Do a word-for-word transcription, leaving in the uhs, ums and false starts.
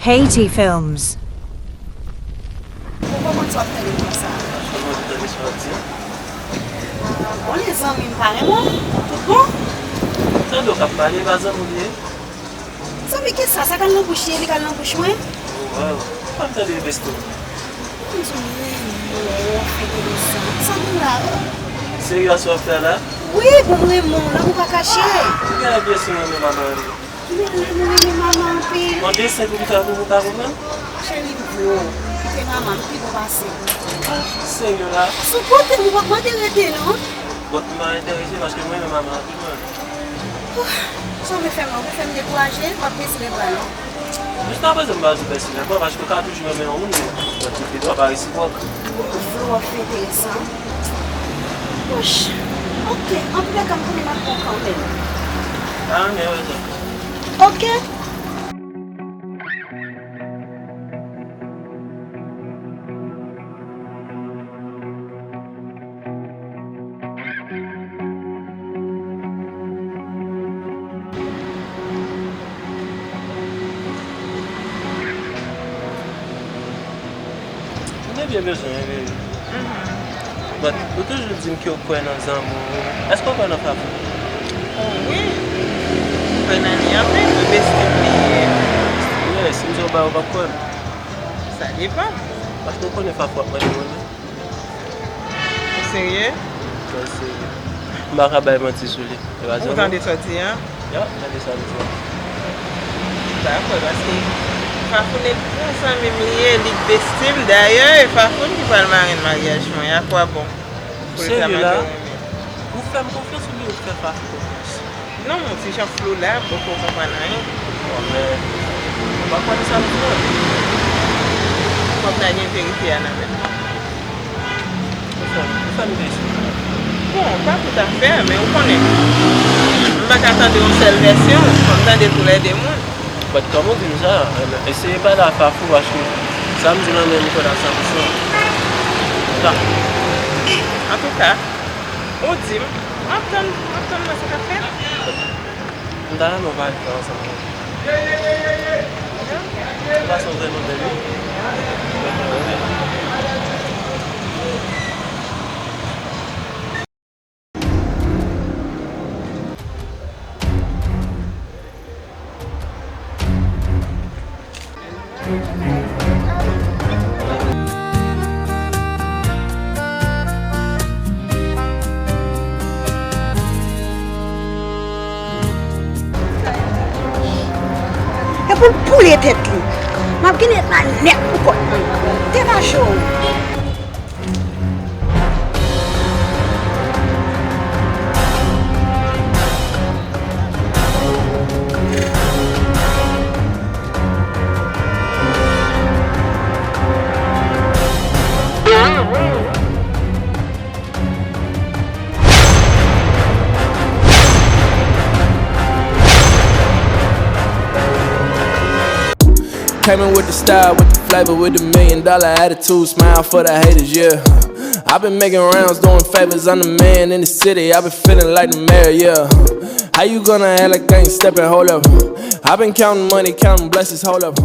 Haiti Films. Bon, kòman w ap tande konsa? Bon, lezanmi m pa renmen w. Tout bon? Tande w k ap pale, pa zanmi w li ye? Zanmi ki sa? Sa k al nan bouch li, li k al nan bouch mwen? Waw, pa m tande besto. Mwen di w, renmen w, fè enteresan. Sa nou la? Serye sa w ap fè la? Wi, bon, m renmen w, lanmou pa kache. Ou gen byen si mwen menm manman li. Mwen renmen manman anpil. Yon desen pou m fè pou ou, ou pa konprann? Cheri, m vle w kite manman m pi bon pase m. Serye la? Sou kote m, ou p ap mande rete non. Bon, m pa enterese paske mwen renmen manman anpil, mwen. Sa w vle fè m la? Ou vle fè m dekouraje? W ap bese lè m pral non. Jiskaprezan m pa sou bese lè m pral paske w ka toujou renmen yon moun, men lòt kote tou a pa resipwòk. Ou vle w ap fè enteresan. Ouch. Ok, antouka, m konnen m ap bon kanmenm. Ah, men rezon. Ok. M te byen bezwen w wi. But, ou toujou di m ke w kwè nan zanmi w. Èske w kwè nan Fafou? Oh wi. M kwè nan li anpil, wi, besti m li ye. Yeah, si m di w bagay, ou p ap kwè m? Sa depann. Paske w konnen Fafou ap mande mwen. Ou serye? Mwen serye. M pa ka bay manti sou li. E pa sa non. Ou tande sa w di an? Ya, m tande sa l di an. Dakò, paske Fafou nèg bon zanmi m li ye, li k besti m. Dayè, e Fafou ki pral marenn maryaj mwen. A kwa bon? Pou l ta mande w renmen. Ou fè m konfyans oubyen ou fè Fafou konfyans? Non, yon ti jan flou la, m poko konprann anyen. Bon, men, ou pa kwè nan sa m di an? Fòk ta gen verite a nan men m. Ou fè m, ou fè m te isi. Bon, pa tout afè, men ou konnen. M pa ka tande yon sèl vèsyon, fò m tande tou lè de moun. But kòman w di m sa? Eseye pale a Fafou, paske sa m di lan men m kwè l a san pou san. Sa. Antouka, ou di m, m ap tann, m ap tann wè sa k ap fèt. M ta renmen w pale de sa ansanm avè m. Ou pase yon vrèman bèl wi. E pou l boule tèt li. M ap ginen la nèt pou kòt mwen. Degaje w. Came in with the style, with the flavor, with the million dollar attitude. Smile for the haters, yeah. I've been making rounds, doing favors. I'm the man in the city. I've been feeling like the mayor, yeah. How you gonna act like I ain't stepping? Hold up. I've been counting money, counting blessings. Hold up.